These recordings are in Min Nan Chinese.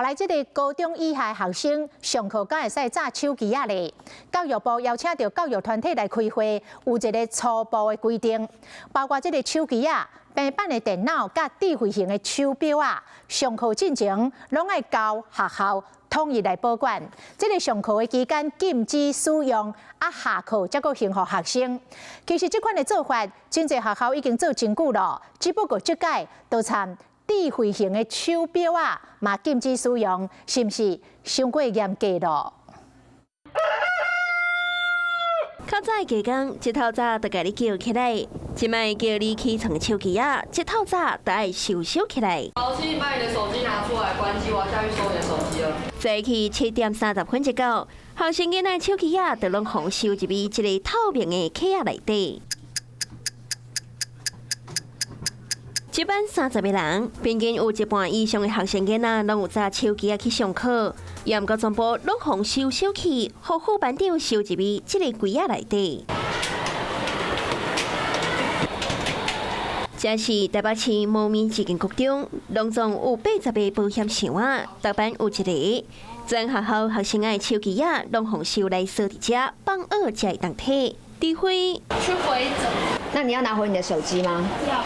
來，這个高中以下學生上課敢會使紮手機仔咧？教育部邀請著教育團體來開會，有一个初步的規定，包括這个手機仔、平板的電腦佮智慧型的手錶仔，上課進前攏愛交學校統一來保管。這个上課的期間禁止使用，啊下課才閣還予學生。其實這款的做法，真濟學校已經做真久了，只不過這擺都參智慧型的手錶仔，嘛禁止使用，是毋是傷過嚴格咯？較早的工，一透早就共你叫起來，這擺叫你起床的手機仔，一透早就愛收收起來。好，請你把你的手機拿出來關機，我要下去收你的手機了。早起7點30分一到，學生囡仔手機仔就攏予收入去一个透明的盒仔內底。這班30個人，平均有一半以上的學生囡仔攏有紮手機仔去上課，也毋過全部攏予收收去，予副班長收入去這個櫃仔內底。這是台北市茂名一間國中，攏總有80個保險箱仔，逐班有一个。全學校學生的手機仔攏予收來鎖佇遮，放學才會當提。除非去回診。那你要拿回你的手機嗎？要。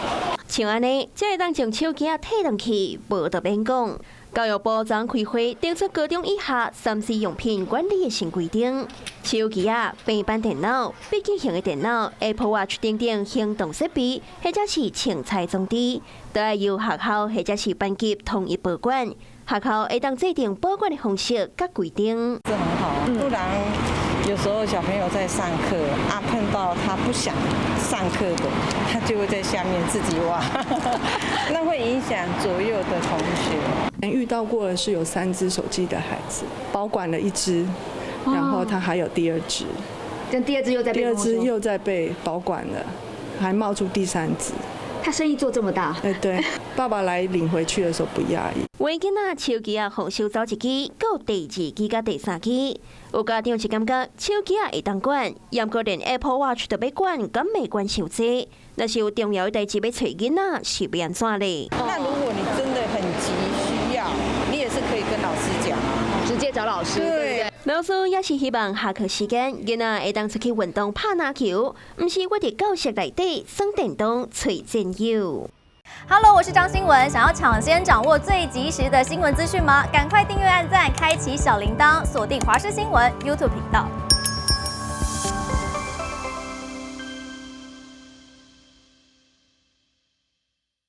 像按呢，才會當將手機仔提轉去，無就免講。教育部昨開會，定出高中以下3C 用品管理的新規定。手機仔、平板電腦、筆記型的電腦、Apple Watch 等等行動設備，或者是穿戴裝置，都愛由學校或者是班級統一保管。學校會當制定保管的方式佮規定。這很好，不然有時候小朋友在上課啊，碰到他不想上課的，他就會在下面自己挖，那會影響左右的同學。遇到過的是有三隻手機的孩子，保管了一隻，然後他還有第二隻，但第二隻又在第二隻又在被保管了，還冒出第三隻。他生意做這麼大，哎對，爸爸來領回去的時候不訝異。有的囡仔手機仔予收走一支，閣有第二支佮第三支。有家長是感覺手機仔會當管，毋過連 Apple Watch 都欲管，敢袂管傷濟？若是有重要的代誌欲揣囡仔，是欲按怎咧？那如果你真的很急需要，你也是可以跟老師講，直接找老師，對。老師也是希望下課時間，囡仔會當出去運動、拍籃球，毋是窩佇教室內底耍電動、揣戰友。 Hello，我是張新文，想要搶先掌握最及時的新聞資訊嗎？趕快訂閱、按讚、開啟小鈴鐺，鎖定華視新聞 YouTube 頻道。